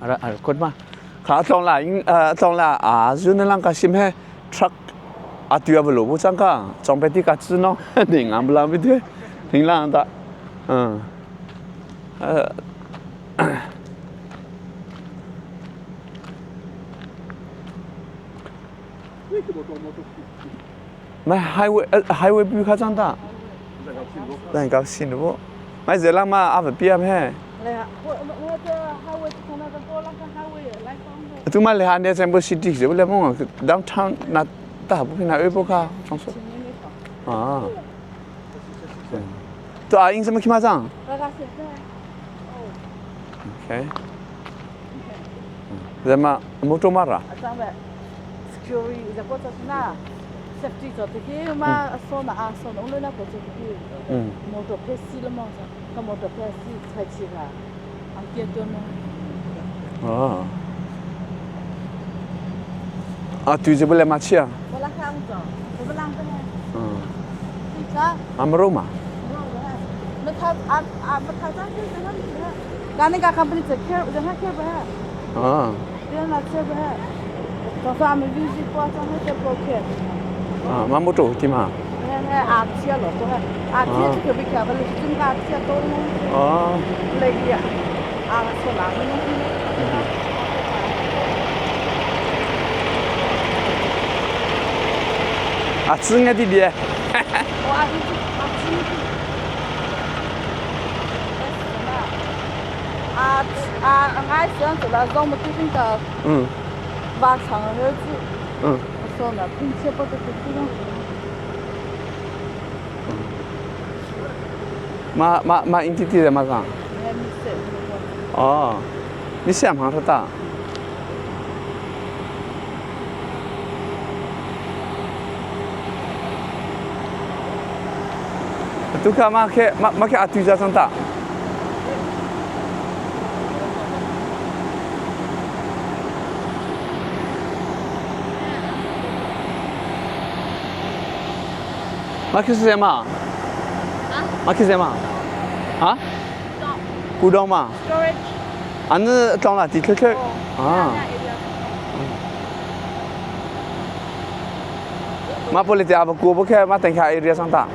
A record ma. Kha tlong la in tlong la a zu na lang ka sim he truck a tu a lo bu chang ka chong pe ti ka chu no ding am la bi te thing la ta. Ma highway highway bu kha chang ta. Đang cao xin đúng không? Mai giờ lăng mà à phải bia he. Tu ma le han de Chamber City je le mong downtown na ta bu na e bo ka chong so. À. Tu a ing sama khima chang. Okay. Zema moto mara. Security na safety cho te ki ma so na a so na na ko cho te ki motor phe si lo mo ka motor phe si chai chi ga ang kia to no. À. À tu je bole ma chia. Wala ka ang cho. Ko lang ta ne. Ừ. Ka. Amro ma. Ma tha a a ma tha cha ki na na. Ga ne ga company che care ja ha care ba ha. À. Ya na che ba ha. To sa me vi si ko cha ha che ko care. À ma moto ti ma. 那阿切了，做阿切这个没看不了，真阿切多弄。 À. 那个阿说哪个弄？ À 子我弟弟。我阿阿子。阿阿俺想做了，让我们最近的 Ừ. 挖长儿子， Ừ. 我说呢，并且不得不这样。 Ma ma ma in titi de ma sang. 俺没事。 哦，你想忙是大。Tu ka ma ke ma ma ke atu ja sang ta. Ma ke se ma? Ma ke se ma? Ha? 古装嘛？ Storage. 啊，那装了地铁铁啊。Ma boleh ti apa ku bukan ma tengah area sang tak.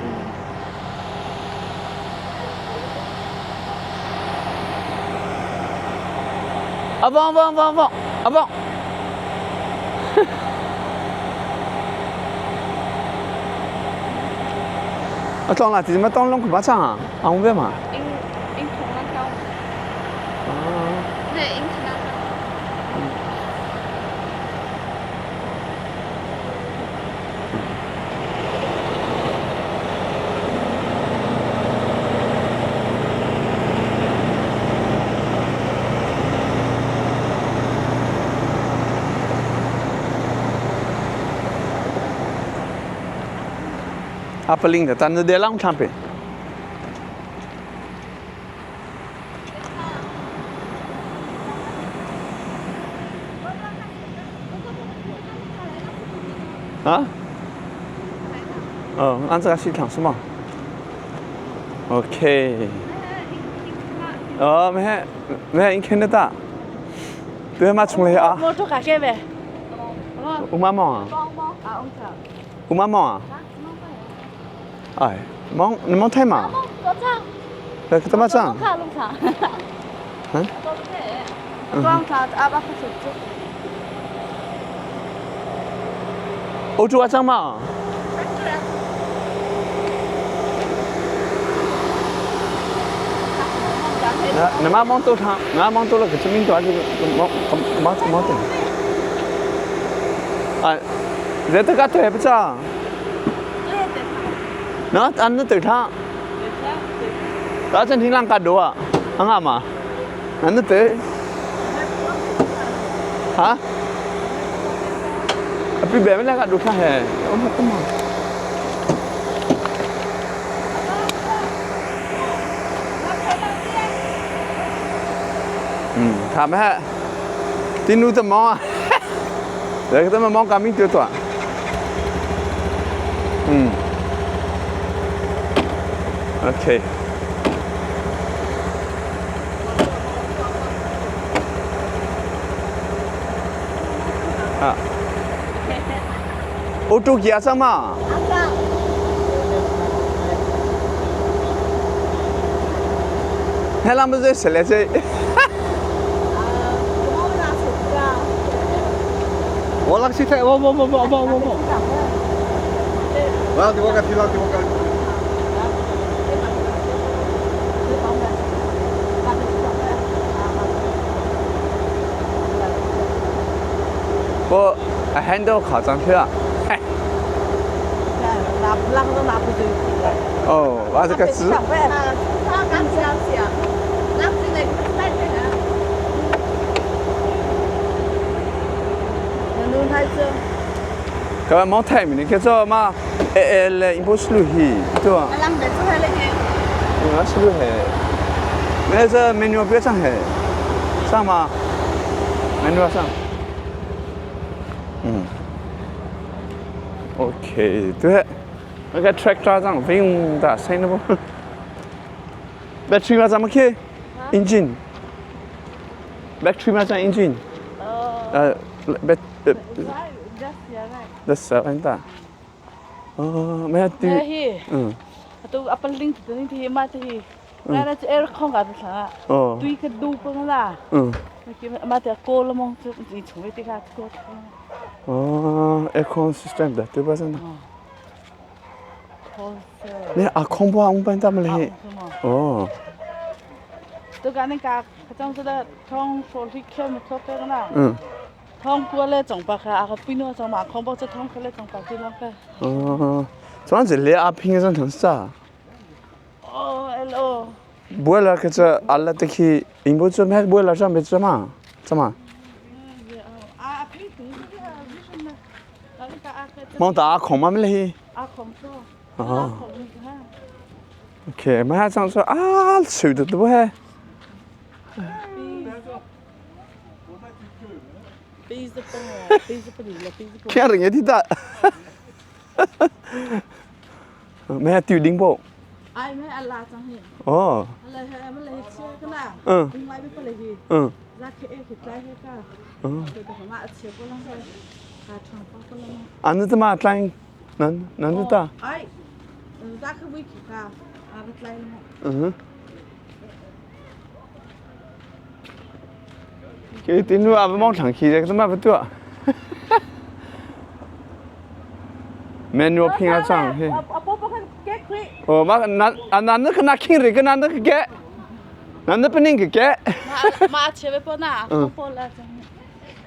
Abang abang abang abang abang. 啊，装了，这么当拢佢把装啊，啊我别嘛。 英英同那条，啊。那英同那条。 阿不灵的，但是得浪产品。啊？哦，按这个市场是吗？OK。哦，没没，你看得到？对嘛，从来啊。摩托卡给呗。我妈妈啊。我妈妈啊。哎，忙你忙太忙。来，怎么讲？嗯？欧洲啊，张嘛？那那妈忙多长？那忙多了个知名度，就忙忙忙的。哎，这都个对不着？那俺那对他，那真听人家多啊，俺嘛，俺那对，啊？比别人那个多看嘿，我们干嘛？嗯，他们还，进入怎么啊？来，他们忙干咪多多。嗯。Okay. 啊，我做几啊嘛？还那么热死了这。我那个菜，我我我我我我我。我我个提了，我个。我很多考上去了。拿哪个都拿不走。哦，我这个字。搿冇太明的，搿做嘛？哎哎，来，一波是路去，对吧？我是路去，没这美女别上去，上吗？美女上。嗯。OK，对，那个 tractor 上不用打，谁都不。Battery 嘛怎么开？Engine。Battery 嘛怎 engine？呃，bat 那是大。哦，没有对。嗯。都阿不拎子拎提嘛提，来来这 air con 个子啥？哦。对个都不啦。嗯。那嘛得过了么？就你从未得个过。哦，aircon system 的对吧？真的。你阿空不阿五班怎么嘞？哦。都讲那个，他讲是通说是开么车个啦。嗯。通过来总把个阿个边诺总嘛空包这通过来总把这两个。哦，总之你阿平个种同事啊。哦，L O。不了，可是阿拉得去，因不做咩，不了上没做嘛，怎么？阿平读这个为什么？忙打阿空嘛没嘞？阿空做。哦。OK，马上说啊，吃的多嘿。看人家的大，没丢丁不？哎，没阿拉张嘿。哦。来嘿，没来吃个啦。嗯。买不来去。嗯。那去哎去来去个。嗯。对对，嘛吃不啷个，啊，唱不不啷。啊，你怎么来？能能知道？哎，那去回去个，啊个来了么？嗯哼。给顶住阿不忙场去，这个怎么不对？美女拼啊张嘿。哦，嘛那啊那那个那看这个那那个给，那那不能个给。马切不包那，空包了。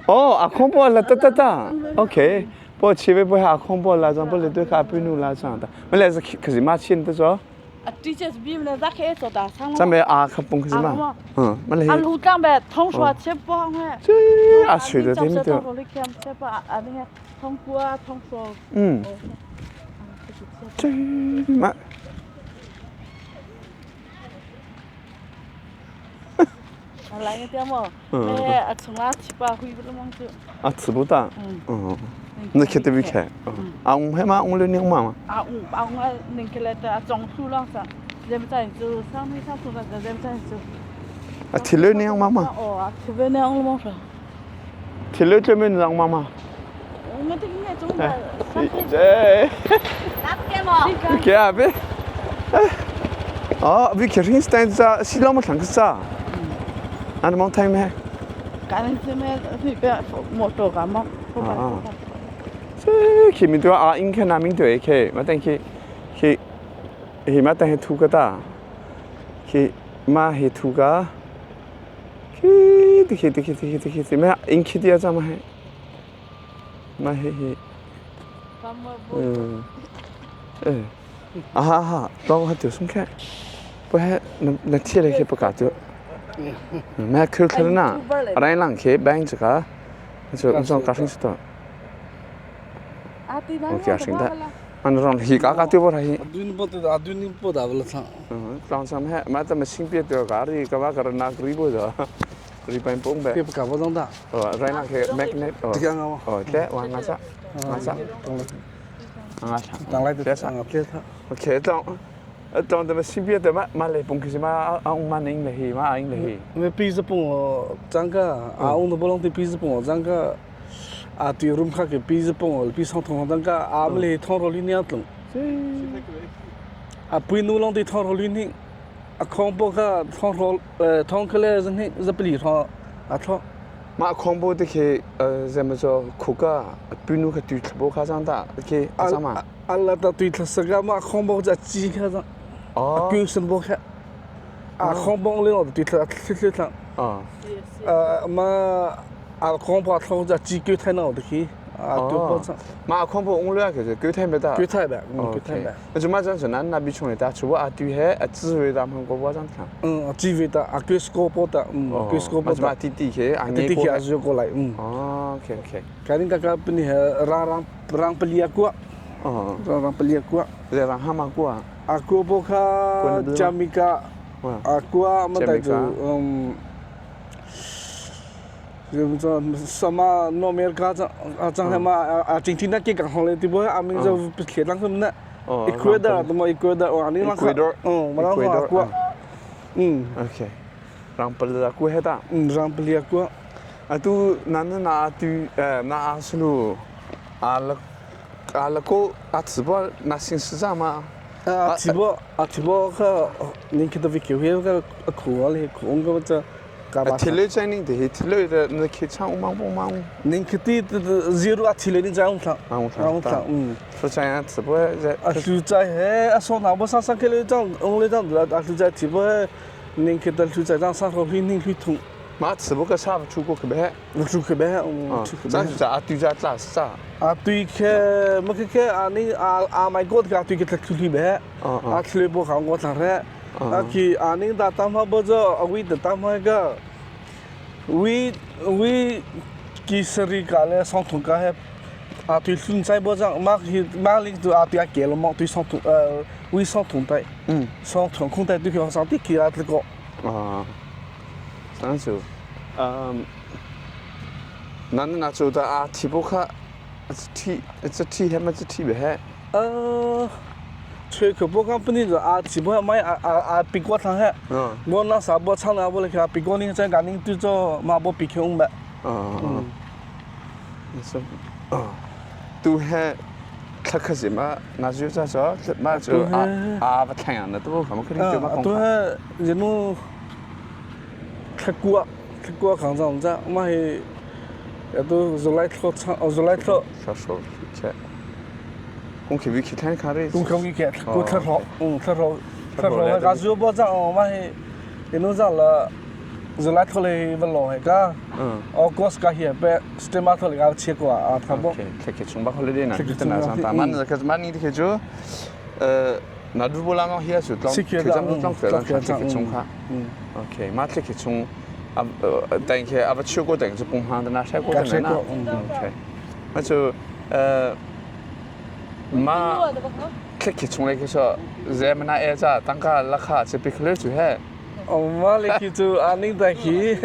哦，阿空包了，哒哒哒。OK，包切不包阿空包了，张不来对卡不努拉张的，本来是可是马切的着。啊，直接是比那咋开做大厂咱们阿可崩是嘛？嗯，没来。啊，路上呗，通说切包哎。这阿水的对不对？通过啊，通说。嗯。这嘛。来一点嘛，哎，啊，从哪吃吧？回不了忙就。啊，吃不到。嗯。你去对不开？啊，我还嘛，我来你妈嘛。啊，我啊我那个来的装修了噻，人们在做，上面上做了，人们在做。啊，铁路你妈妈。哦，啊，铁路你妈妈。铁路专门让妈妈。我们这个爱中的。哎。哪不给嘛？给啊呗。哎。哦，vi kan inte stanna så långt man kan så. Är det någonting med? 赶紧这边那边摩托干嘛？啊。这前面对啊，应该那面对去，我等去去，去嘛等去土个哒，去嘛去土个，去去去去去去去，咩应去的啊？怎么系？嘛去去。嗯，哎，啊哈哈，当我丢松开，不还那那贴了去不搞丢。没扣扣呢，阿拉两去办这个，就我上高兴死的。我高兴的，俺那上去嘎嘎丢不来。 아두니 보다 불렀어. 응, 당참 해. 맞다, 뭐 신비에 들어가리 가봐 가라 그리고 저. 그리고 뽕배.别不搞不懂的。 어, 라이나 그 magnet. 어. 这个我。 어, 네, 왕가자. 맞아. 왕가자. 当来的上个别他。 오케이, 또当他们新别的嘛，嘛来蹦去嘛，啊，我嘛能来去，嘛应来去。 那鼻子蹦我张个，啊，我都不弄的鼻子蹦我张个， A ti rum kha ke pi pong pi song thong dang ka am le thong ro li nia tlung. A pui nu long ti thong ro li ni a khong po kha thong ro thong khale zan hi zapli tho a tho. Ma khong bo te ke zema cho khuka pi nu kha tu bo kha sang ta ke asama. Alla ta tui thla saga ma khong bo ja chi kha za. A ku san bo kha. A khong bong le no tui thla thli thla. Ma 啊，恐怕从这几九太脑的去，啊，都保障。嘛，恐怕我俩可是九太没得。九太呗，嗯，九太呗。那就嘛这样子，那那边穷的打，除啊对黑啊智慧他们国保障看。嗯，智慧的啊，九十个保的，嗯，九十个保的。嘛弟弟去，啊，弟弟去还是过来，嗯。哦，OK OK。赶紧刚刚不你让让让不离过。哦。让让不离过。对，让哈马过啊。啊，过不卡，加米卡，啊，过么带着，嗯。什么诺美尔卡张啊张什么啊啊今天那给讲好了，对不？阿明就不贴上什么呢？一块的，那么一块的，哇，你那个，嗯，我那个过，嗯，OK，让不了过海的，嗯，让不了过，啊都那那那都呃那阿是路，阿拉阿拉过阿直播那新市场嘛。啊，直播啊直播个，你看到没？球个个苦啊嘞，苦个这。 铁路在呢，这铁路的那开车我忙不忙？您去的这这zero 啊，铁路你在我上，啊我上，嗯，不在啊，直播在。啊就在嘿，啊说那不上上去了张，我来张啊就在直播，您去的就在张上头您去通。嘛，直播个啥不出过去呗？不出去呗，嗯，出去。咱就在啊对在咋是咋？啊对去，没去去啊你啊啊买过的啊对去出去呗，啊出来不好我上嘞。啊去啊你打打嘛不做，啊为的打嘛个。We we kisari ka le song thung ka he a tui hlun chai bo jang ma hi ma ling tu a tui a ke lo mo tui song thung we song thung tai song thung khung tai tu ki sang ti ki a tli ko a sang chu um nan na chu da a thi bo kha thi thi he ma thi be he 吹口波讲本地就啊，基本上买啊啊啊别个汤嘿，我那啥波唱那波来看，别个人在家里对着嘛波别穷呗。嗯，你说，哦，都还他可是嘛，那就咋说，嘛就啊啊不太样的，都他们肯定就嘛讲。都还人弄，他过他过抗战在，嘛是，也都入来套唱，哦入来套。少说，切。公开微看看嘞。公开微看，过特好，嗯，特好，特好。个只有保障哦，嘛是，你弄上了，入来套嘞不老那个。嗯。哦，过是个现白，是对马头那个切过啊，他不。切切从巴好嘞呢，那上大，嘛那可是嘛你的就，那如果啷个现在就当，可咱们当可咱切切从卡。嗯。OK，嘛切切从，啊呃，等下啊不吃过等是工行的那晒过的那。OK，那就嘛，切切从来个说，咱们那挨着当个拉卡这别克勒就嘿。哦，嘛你去做阿宁在去，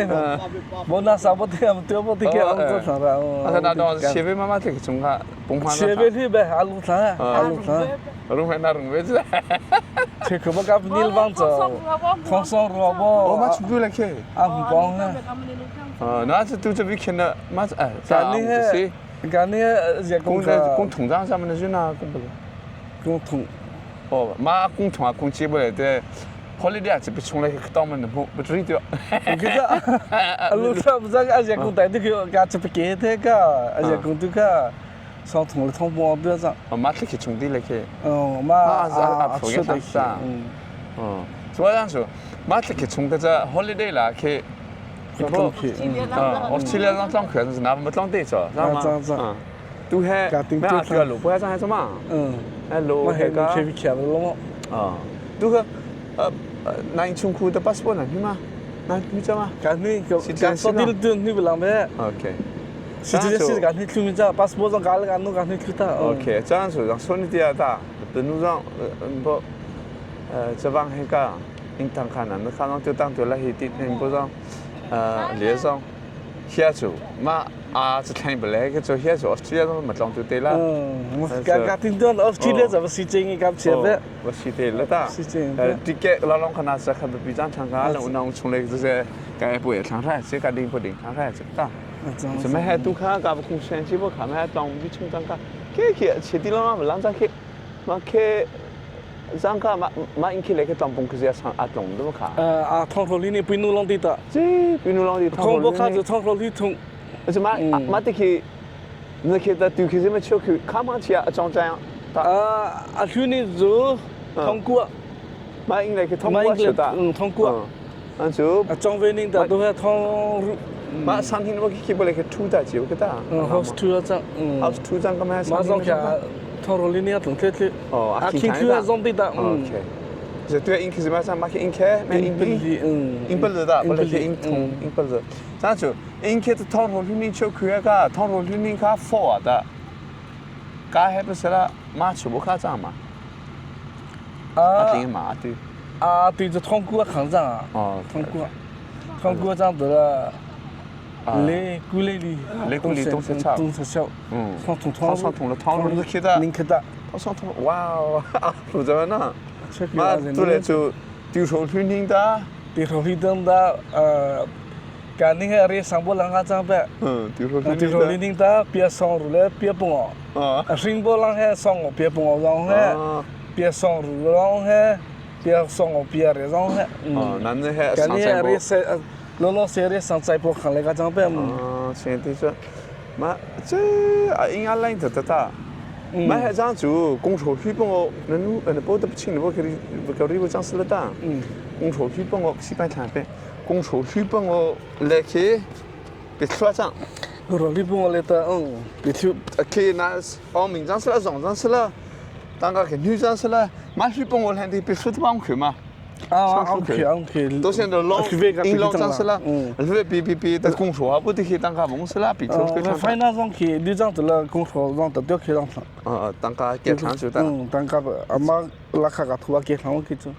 我那啥不对，对不对？个我做啥了？啊，那当时前辈妈妈这个从卡，崩盘前辈那边阿鲁啥，阿鲁啥，鲁海那鲁位置。这可不敢你帮着，放松萝卜。我妈出去了去。啊，不帮啊。啊，那是都这边看的，妈子哎，咋你？干你热工工通胀什么的就那工不是？工通。哦，妈工通啊，工接不来的。好哩点，这边从来当门的不不注意掉。我跟着，啊，路上不是阿热工带的个，俺这边给他个，阿热工都个，上通了通不标上。哦，妈出去充电了去。哦，妈啊，啊，出的是。嗯，所以讲说，妈出去充个这 holiday 啦去。啊，我去了张张课是那没装对着，知道吗？嗯，都还没阿个路，不还张还什么？嗯，哎路还个。啊，都个呃。那你从库的 passport 那吗？那你知吗？赶紧，赶说的都你不浪费。 OK。是这是赶紧出名只 passport 上搞了赶弄赶紧出他。 OK，这样子让说你第二大，等路上不，这帮那个，你当看呢？你看上就当对了，一点，你不让，连上，下走嘛。啊，这听不来个做下做，虽然说没装就对了。嗯，我刚刚听到了，今天怎么时间你刚写的？我写的了的。时间。这个老龙看那是还不比咱长啊，我那我从来就是 Ka e pu e thlang ra se ka ding pu ding thlang ra se ta. 什么还都看个不空山西不看么还当比冲张个，ke ke 切地了嘛，啷张ke，嘛ke 张个嘛嘛应该来个当崩克是要唱阿东的不卡？啊，汤头里呢比努啷的大。这比努啷的。汤不卡就汤头里通。而且嘛嘛得去，你去到对去什么出去，看嘛去啊装这样。啊，阿去呢就通过。嘛应该去通过是的。嗯，通过。嗯，就。啊，装备呢的都系通。嘛，餐厅我去不来去吐大酒个哒。嗯，house 吐一张。嗯。 house 吐张咁样。马上去，汤头里呢同贴贴。哦，阿倾区装备的。 OK。就对，应该是嘛啥，嘛去应该，嘛应应嗯，应不是的，不来去应通，应不是。咱就应该是汤头里面吃亏个，汤头里面卡佛的，噶还不是了，嘛吃不卡脏嘛。啊。对嘛对。啊，对，这通过抗战啊。哦，通过，通过长得了。来过来哩，来过来东西吃，东西吃，嗯，汤汤上通了，汤是开的，您开的，汤上通，哇哦，负责呢，嘛都来做丢手训练的，丢手训练的，干那个里上不啷个长呗，嗯，丢手丢手训练的，别上路了，别蹦哦，啊，上不啷个上我别蹦哦，然后别上路然后别上我别的然后，嗯，那那还干那个里是。老老实实上在播看那个长辈。嗯，现在说，嘛这啊应该来得得哒。嘛还张做工厂去帮我，那侬那包得不清，我给你不搞你我张死了哒。嗯。工厂去帮我西班牙边，工厂去帮我来去，别出张。我说你帮我来的，嗯，别出。去那哦，明张死了，上张死了，当个去女张死了，嘛去帮我来的别出的帮去嘛。啊，OK OK，都现在老英老张是了，嗯，比比比的工作啊，不得去当个公司了，比较。反正上去，你张得了工作让得掉去让他。啊，当个给糖就得。嗯，当个不，阿妈拉卡个土啊给糖去做。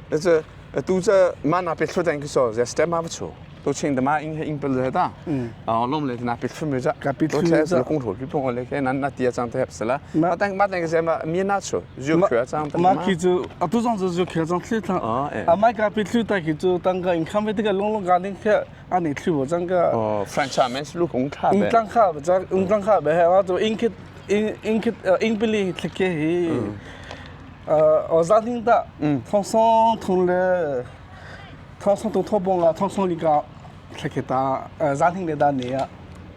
那是都在妈那边出点个说，在时间不错。都请的嘛，应该应不是的。嗯。啊，弄来那别出没着，都开始工作，就帮我来看那那第二张太不是了。马等马等个什么面拿出，就开张。马去做，啊，都上次就开张推张。哦，哎。啊，买个别出带去做，当个银行没这个弄弄个那个，啊，你去我张个。哦，反正没是路工卡呗。五张卡不张，五张卡呗，我做应去应应去呃应不哩去去嘿。呃，我上听的，嗯，通上通了，通上都通崩啊，通上你个。出去打，餐厅来打你啊！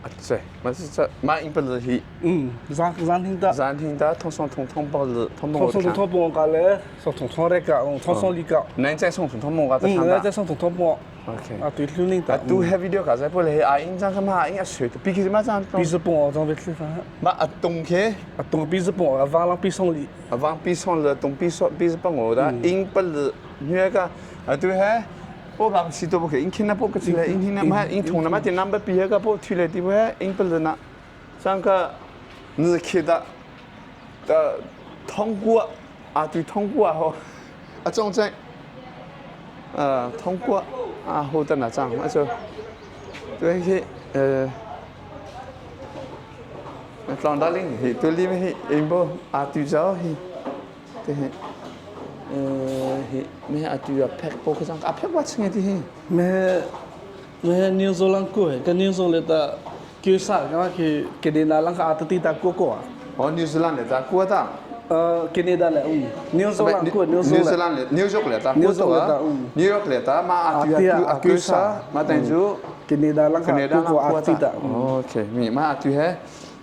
啊，对，嘛是这，嘛应不是去。嗯，餐餐厅的。餐厅的，通上通通包是通通上通通包个嘞，说通通来个，嗯，通上里个。恁再送通通包个，嗯，咱再送通通包。 OK。啊，对，六零的。都还video 个，在不来啊？应张什么？应该水的，比起什么张？比是包张别吃饭。嘛啊，东去。啊，东比是包，啊，往上比上里。啊，往比上里，东比上比是包我的，应不是女个，啊对还。我讲是都不去，因听那不个起来，因听那么因同那么点那么比个不推来的不因不是那，上个你是开的，的通过啊对通过啊好，啊中正，通过啊好的那张那就，对去当达林去对里面去因不啊对走去，对去。没啊，对啊，拍包括上啊，拍我亲爱的嘿。没，没纽西兰过，跟纽西兰的叫啥？刚刚去给你拿那个阿特蒂达过过啊。哦，纽西兰的咋过的？给你拿来，嗯，纽西兰过，纽西兰的，纽约来的，纽约来的，嗯，纽约来的，嘛阿对啊，阿叫啥？嘛等于给你拿那个过过阿特蒂达。 OK，咪嘛阿对嘿，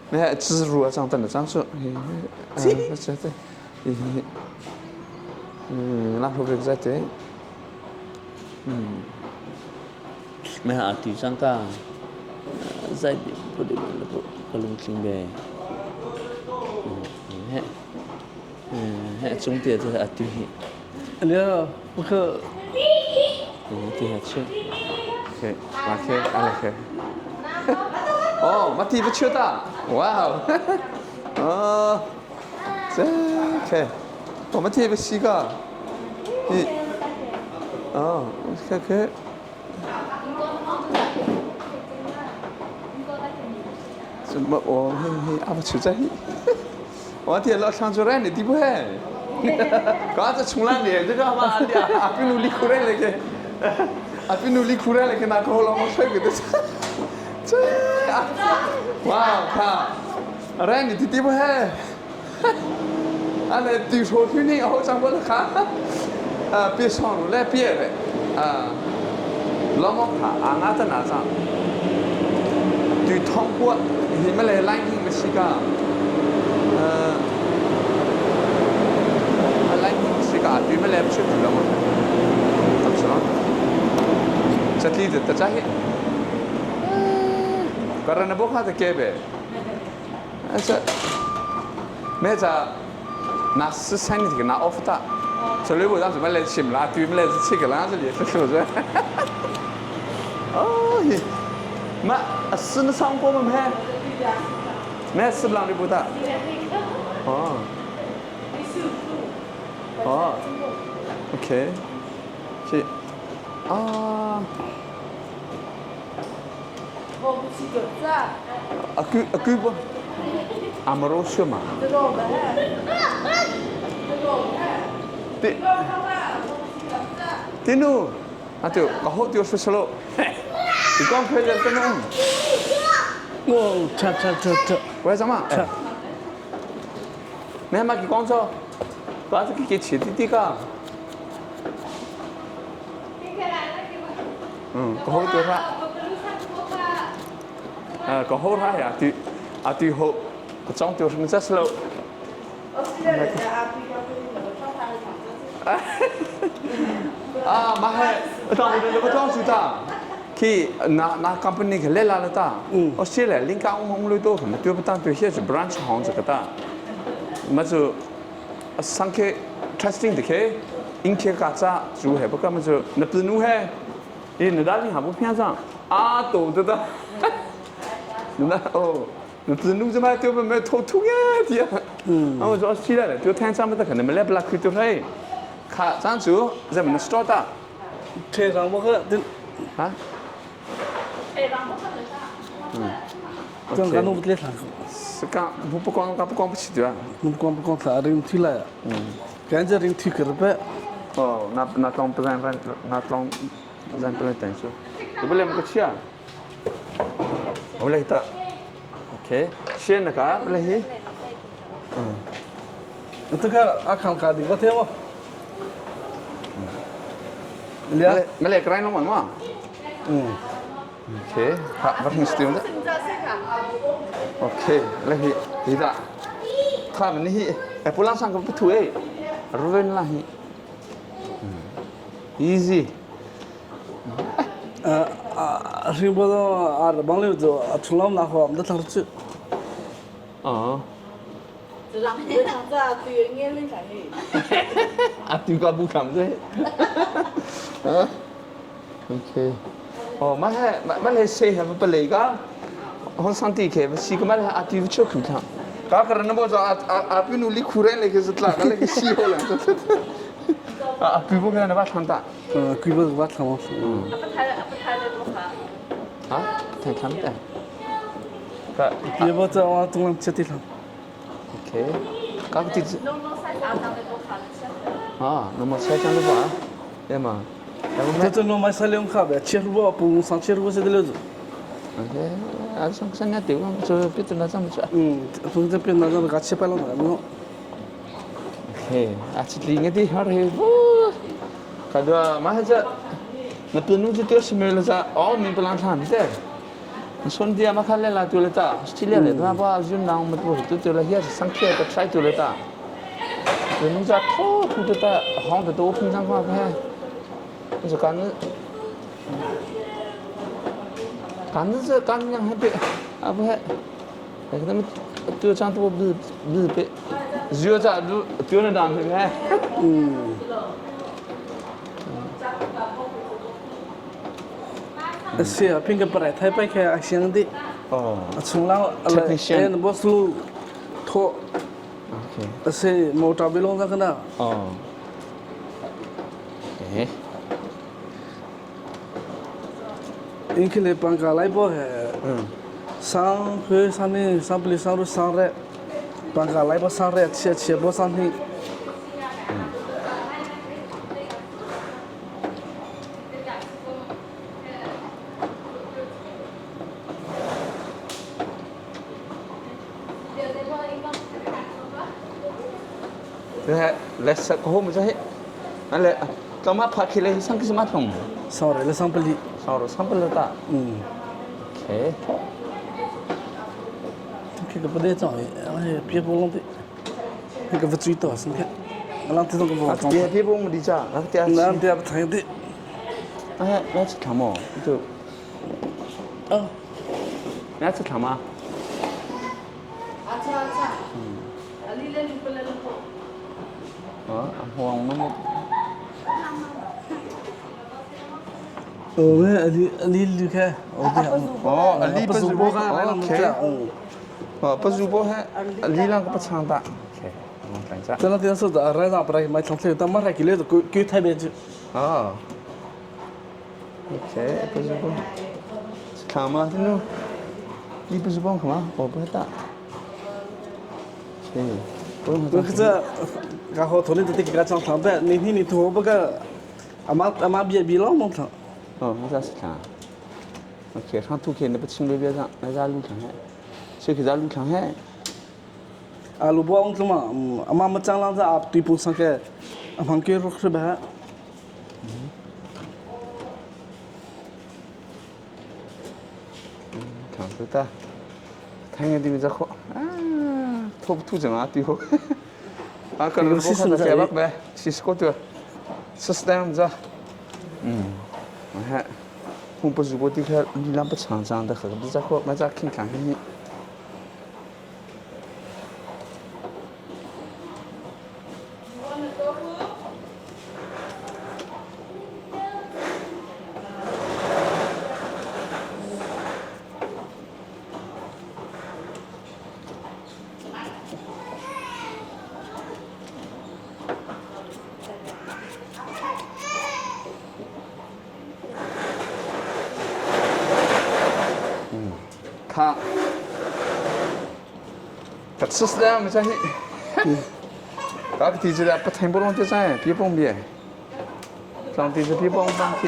没植入啊，长等了长出，嗯，对对，嗯，那后边再对，嗯，没阿对上个，在不对不不龙听呗，嗯，嘿，嗯，嘿，重点就是阿对。你不可。嗯，对下去。OK，马克，阿克。哦，马蒂不缺的，哇哦，哦，这 OK，我们贴个西瓜。你，哦，看看。怎么我嘿嘿阿不出在？我天，老长出来你地不嘿？刚才冲烂脸这个嘛，阿比努力苦来那个。A pinu li khura le kena ko lo mo shoi ke te. Wow, kha. Ren ni ti ti bo he. Ane ti sho thu ni ho chang bo kha. Pi song le pi re. Lo mo kha a nga ta na chang. Tu thong kwa hi ma le line hi ma si ka. Line hi ma si ka tu ma le chu lo mo. Tak so. Chatli de ta cha hi. Karana bo kha ta ke be. 这，没这，那是三年这个拿 off 的，这里我让什么来请啦，对面来是七个啦，这里是不是？哦，嘛，是那上过吗？没，没是不让你不打。哦。哦，OK，是，啊。 အကူအကူပအမရောရှမတေတင်းနူအတူကဟိုတီဆစလို့ဒီကောင်ခဲတဲ့နု 我吃吃吃吃。 ဝဲစမမဲမကကောင်ချောဘာစကီချီတီတီကာอืมကဟိုတီရာ 呃，个好他呀，对，啊对好，个装丢什么这是喽？啊，嘛还，当我那个装修的，去那那 company 去来了的，我写了，人家我们来都可能对不当对些是 branch 行这个的，么就上去 testing 的去，应去嘎扎就还不干么就那不努还，伊那哪里还不偏上，啊，懂得的。那哦，那只弄什么丢不没偷偷呀的，嗯，我说起来了，就天上不得可能没来不拉开丢来，卡上走，咱们能start 的，车上我个这，啊，嗯，这个弄不来啥？是讲不不光不光不起对吧？弄不光不光啥人推来，嗯，赶紧人推个呗。哦，那那当不然不那当不然不来等说，你不来么个去啊？我来得。OK，先那个来去。嗯。这个阿康卡的我听哦。 没没来个人弄嘛？嗯。OK，好，我听是的。OK，来去，你的。他们那哎，不让上个不吐哎，润了去。Easy。呃啊，是不是啊？帮了就出来那会，没得他去。哦。这让这样子啊，对眼睛看的。啊，对个不看这。啊。OK。哦，马来马马来西亚不来个，我上地去，西个马来阿弟不吃苦他。嘎个人那不说阿阿阿比努力苦人那个是哪个那个西好了？啊，比不跟那把长大。嗯，比不把长。嗯。啊，太长的。比不这往中央吃的了。 OK，嘎个地址。啊，那么菜讲的吧？对嘛？这这弄买菜两卡呗，切萝卜不上切萝卜是的了子。 OK，啊，上上那地方就别走那这么吃。嗯，从这边那那个切白了那个。 OK，啊，这里个地方是不，感觉马上这，那边弄这点什么了噻？哦，明不让他们的。兄弟啊，马看来了丢了哒，去了了，他把云南我们都都丢了，也是上天个菜丢了哒。弄这偷偷的哒，行的都平常看看，你说干子，干子这干娘还别，啊不还，那个他们丢张多不不别，只有这路丢了当是呗。嗯。是啊，平个不来，太白开啊，香的。哦。从那来，哎，那不是路，拖。 OK。是毛扎贝龙那个呢？哦。哎。因为来帮个来不嘿？嗯。上去上面上不里上路上来，帮个来不上来，切切不上去。Le sa ko mu he. Ale tlama pha khi le sang ki ma thong. Sorry le sang pali. Sorry sang pali ta. Okay. 这个不得涨哎，别不弄的，那个不注意到是看，我让这种个不涨。别别不我们的家，那个那别不谈的。哎，那是看么？就，哦，那是看吗？阿差阿差，阿你来不来不？啊，我我们。哦，阿里阿里离开，哦，阿里不是不，OK，哦，不是不还，阿里啷个不唱的？OK，我等一下。这两天是在来上不来买长腿，但马上给来个给特别去。啊，OK，不是不，看嘛，这侬，你不是帮看吗？我不会打。嗯，我这，然后头里头得给他讲长白，那天你头不个，阿妈阿妈别别老弄长。哦，我啥是看？OK，上土去，你不清路边上，那在路上海，谁去在路上海？啊，路不往嘛，阿妈没讲啷子啊，对不上个，阿妈给入是呗。看不到，看见对面在好，啊，土土整啊，对好。啊，可能我看到开吧呗，70个多，40单子。嗯，我看。我不是我这个你俩不长长的，不在好，没在看看看。他，他吃死了没在。那个地址呢？不听不懂的噻，别蹦别，当地址别蹦蹦去。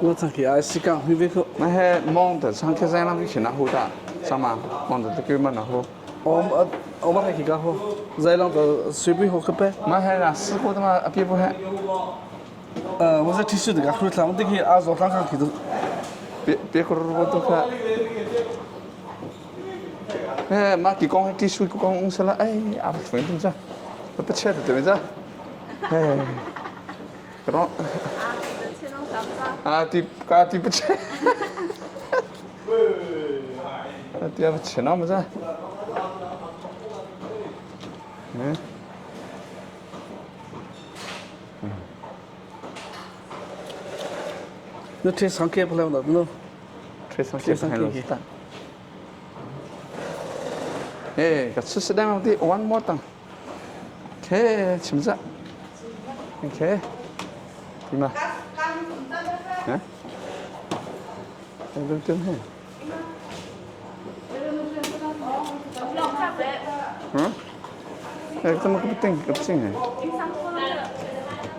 我曾去阿西港会不会？那还忙的，上客山那边去哪好的？上嘛，忙的这个嘛哪好？我我们还去干好，在那个随便好个呗。那还那死活的嘛，别不还。我在提示这个，后头我得去阿早上上去的。别个我都看。哎，妈给讲提示讲我说了，哎，阿不分怎着？不吃的对不对？哎，搿种。啊，对，啊对不吃。啊，对不吃那么子？嗯。那吹上开不了了，那。吹上开不了的。哎，个吃食单嘛的，one more 档。OK，请不着。OK，对吗？嗯？对对对。嗯？哎，怎么个不定个不定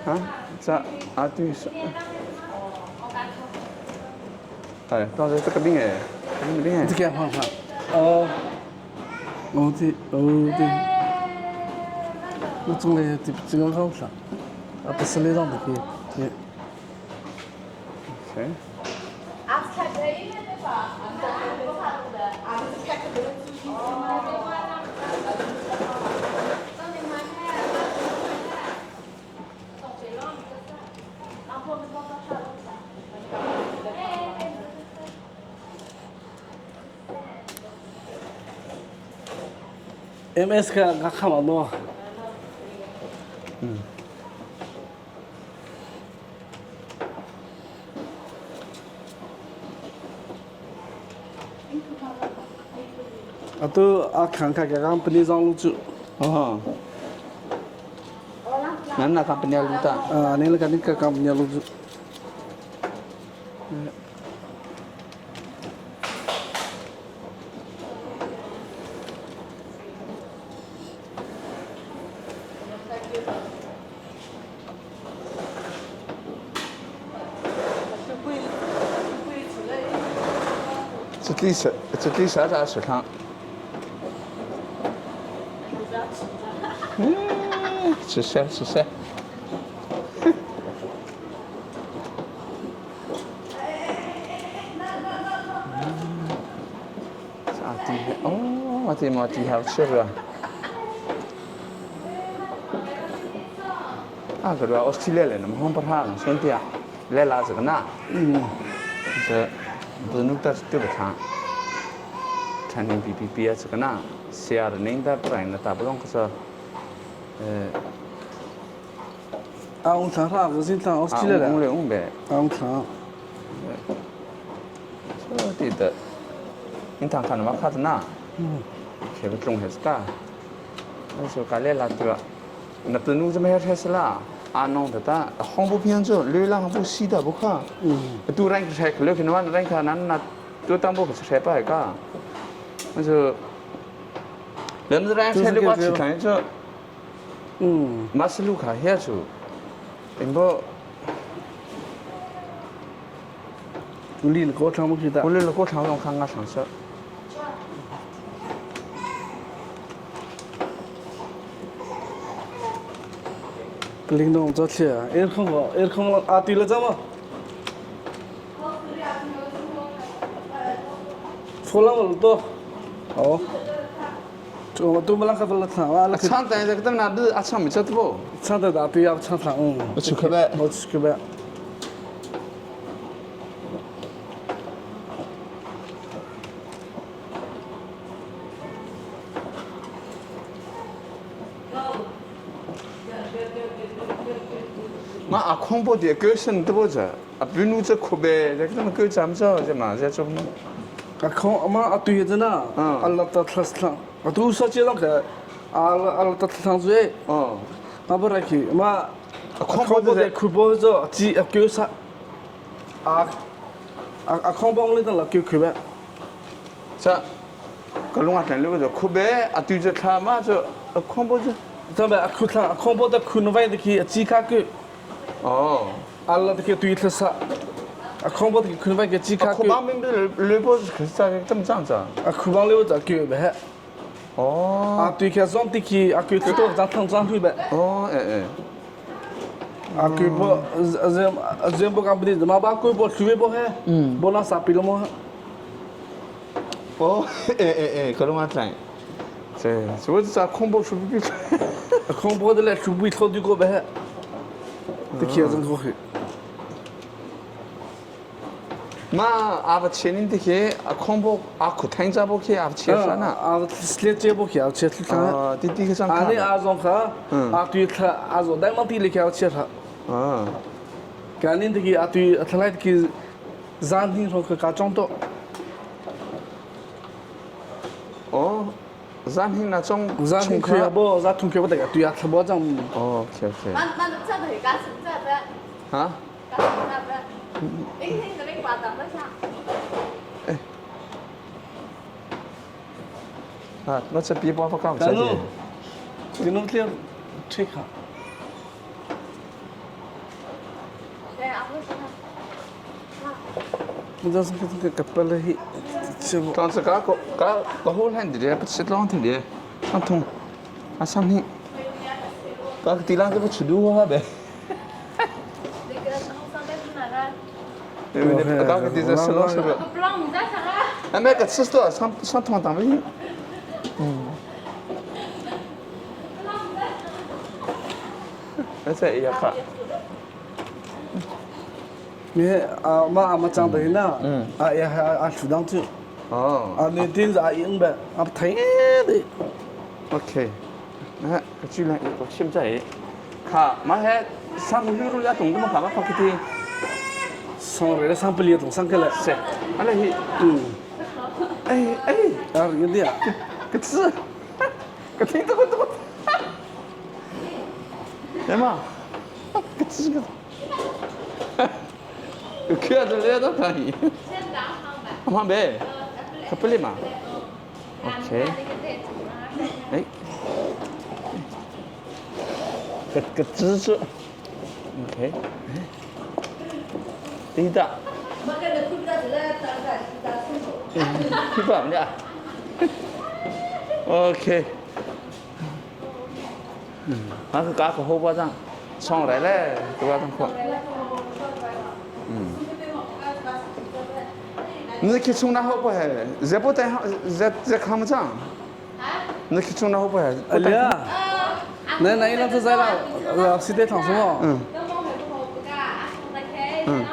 哎？啊？这啊对是。哎，到时这个病哎，这个病哎。这个方法。哦。哦对，哦对。我总来这这个方法，啊不是那样的对。 OK。 MS 个我看不到。嗯。啊都啊看看刚刚不能上路走。哦。那那个不能路的。啊，你那个那个刚不能路走。这第十，这第十咋食堂？ Siseh, siseh. Oh, ati mo ti hau chira. A ka rua Australia le nam hong parha na sen tia le la za na. Se bu nu ta tu ba tha. Thanin PPP a za na. Siar ning da prain na ta bolong ka sa. Aung thla ra ka sin thla Australia le. Aung le ung be. Aung thla. So ti da. In thang than ma khat na. Ke ba tlung he ska. So ka le la tu na tu nu zama he sala a nong ta ta hong bu pian zo le la bu si da bu kha. Tu rank he le ke no rank nan na tu tam bu ka pa ka. So 人们rank he le ba chi kan zo 马斯卢卡遐厝，因无。你了高长没去的。我立了高长用看我上色。林东早起，二空个，二空了啊，对了，怎么？错了我多，哦。我都没啷个不了唱，我唱的这个都那不是阿唱没做的不？唱的大对呀，唱唱嗯。我去可呗，我去可呗。嘛阿空波的歌声多着，阿比努这可呗，这个他们歌咱们这这嘛在做么？阿空阿妈阿对着呢，阿拉到特斯拉，阿都说这个，阿拉阿拉到特斯拉最，哦，阿不来去，嘛阿空波的空波这只阿叫啥？阿阿阿空波那个叫可呗？这，个龙阿等那个可呗，阿对着他嘛这阿空波这。咱们阿苦他阿空波的苦那外的去只卡个。哦，阿拉的去对特啥？阿空波的苦那外个只卡个。空波明明雷波是可是在这么样子啊？阿空波溜着叫呗。哦。阿对开装的去阿叫多咱烫装对呗。哦，哎哎。阿叫波这这波讲不的，嘛把叫波除非波嘿，波那啥比了么？哦，哎哎哎，可龙阿在。这这我是空波出不比。空波的来出不超对过呗？这开真好去。嘛，阿不切你的去，阿空波阿苦听着不去，阿不切啥呢？阿是接不去，阿切出啥？啊，弟弟去上阿你阿种啥？阿对他阿种，但嘛地里去阿切啥？啊。赶紧的去阿对他来去，暂停说去加装多。哦，暂停那种。暂停去不？暂停去不得个？对啊，他不讲。哦，OK OK。慢慢这头加什么子？啊？加什么子？你听这边挂怎么下？哎。啊，我这背包不讲不出去。你弄点吹卡。对，阿不是他。我这是这个个不了嘿。当时个个个个好难的，不吃浪头的，上痛，啊上痛。个地浪这不吃多话呗。刚个地在吃老吃个。哎，买个吃多上上痛当不行。嗯。那这也卡。你啊，妈阿妈长得呢，啊也还啊主张去。哦。啊，你盯着阿英呗，啊不疼的。 OK，那个居然有个现在，卡嘛还上个月都要动这么卡嘛跑去听。上来上不了，动上去了。是，阿拉去。嗯。哎哎。啊，有点。个字，个听这个这个。来嘛，个字个。看着来都可以。旁边，可不哩嘛。OK。哎，个个字字。OK。对的。去吧，我们 OK。啊，个家个好巴张，上来嘞，对吧？当看。嗯。你去冲那好不嘿？这不带这这看不上。你去冲那好不嘿？哎呀，那那一浪子在了，是在唱什么？嗯。嗯。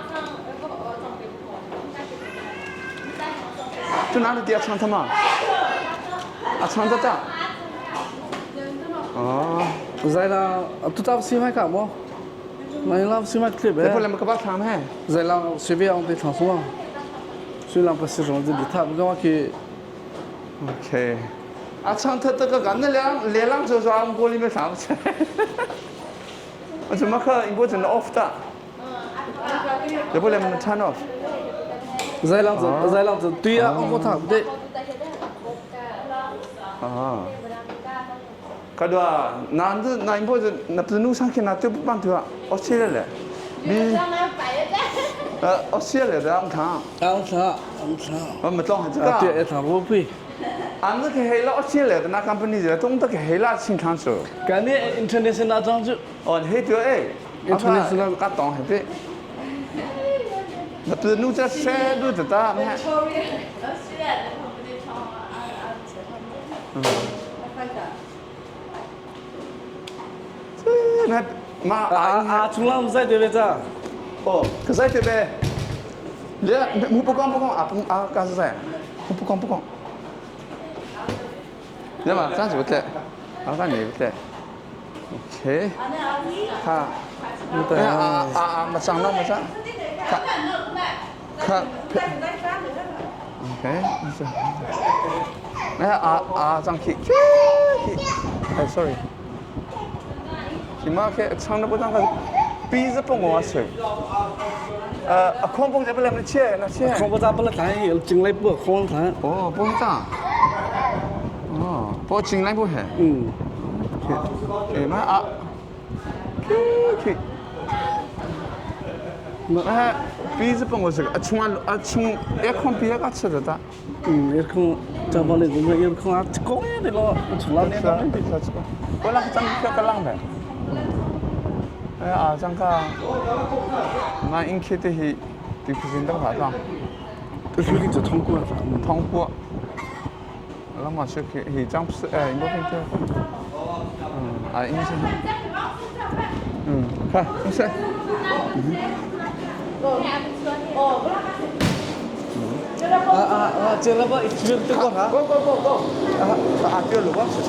就哪里底下唱他嘛？啊，唱得到。哦。在了，都打西麦卡么？那一浪西麦特别。不然么个把唱嘿？在浪随便在唱什么？虽然不是什么子的，他不跟我去。 OK。啊，唱他这个干那两两浪就说我里面唱不出来。我怎么可我真的 off 的？这不然么 turn off。在浪子，在浪子，对呀，我他不对。啊。可多啊，那是那一波是那不是路上去那都不帮对啊，我起来了。你。我起来的，俺唱。俺唱，俺唱。我没装这个。对，唱罗贵。俺是去黑了，我起来的那 company 是懂得去黑了清唱手。干的 international 装就。哦，黑对哎。 international 个当黑的。那不是路在山路的大，你看。嗯。那妈啊啊！从来不在对面这。哦，可在对面。你我不讲不讲啊不啊，干啥子？我不讲不讲。你嘛，这样子不对，啊，那你不对。OK。哈。啊啊啊！没上了没上。看。看。OK，没事。哎啊啊，张去。哎，sorry。起码去唱的不当个，鼻子不我水。空风这不来没切，那切。空风咋不来弹？进来不空弹。哦，不涨。哦，不进来不嘿。嗯。哎妈啊。去。哎，鼻子帮我这个，啊，冲啊啊冲，一空别个吃的哒。嗯，一空，这帮的人一空啊，高的了，从哪里来的？我那个张个个浪的。哎啊，张个，那应该的是，就是那个啥子？这是你这通过，通过。那么是去是张是哎，应该是。嗯，啊，应该是。嗯，看，没事。嗯。啊啊啊！这那个，这个， go go go go！啊啊，对了，我。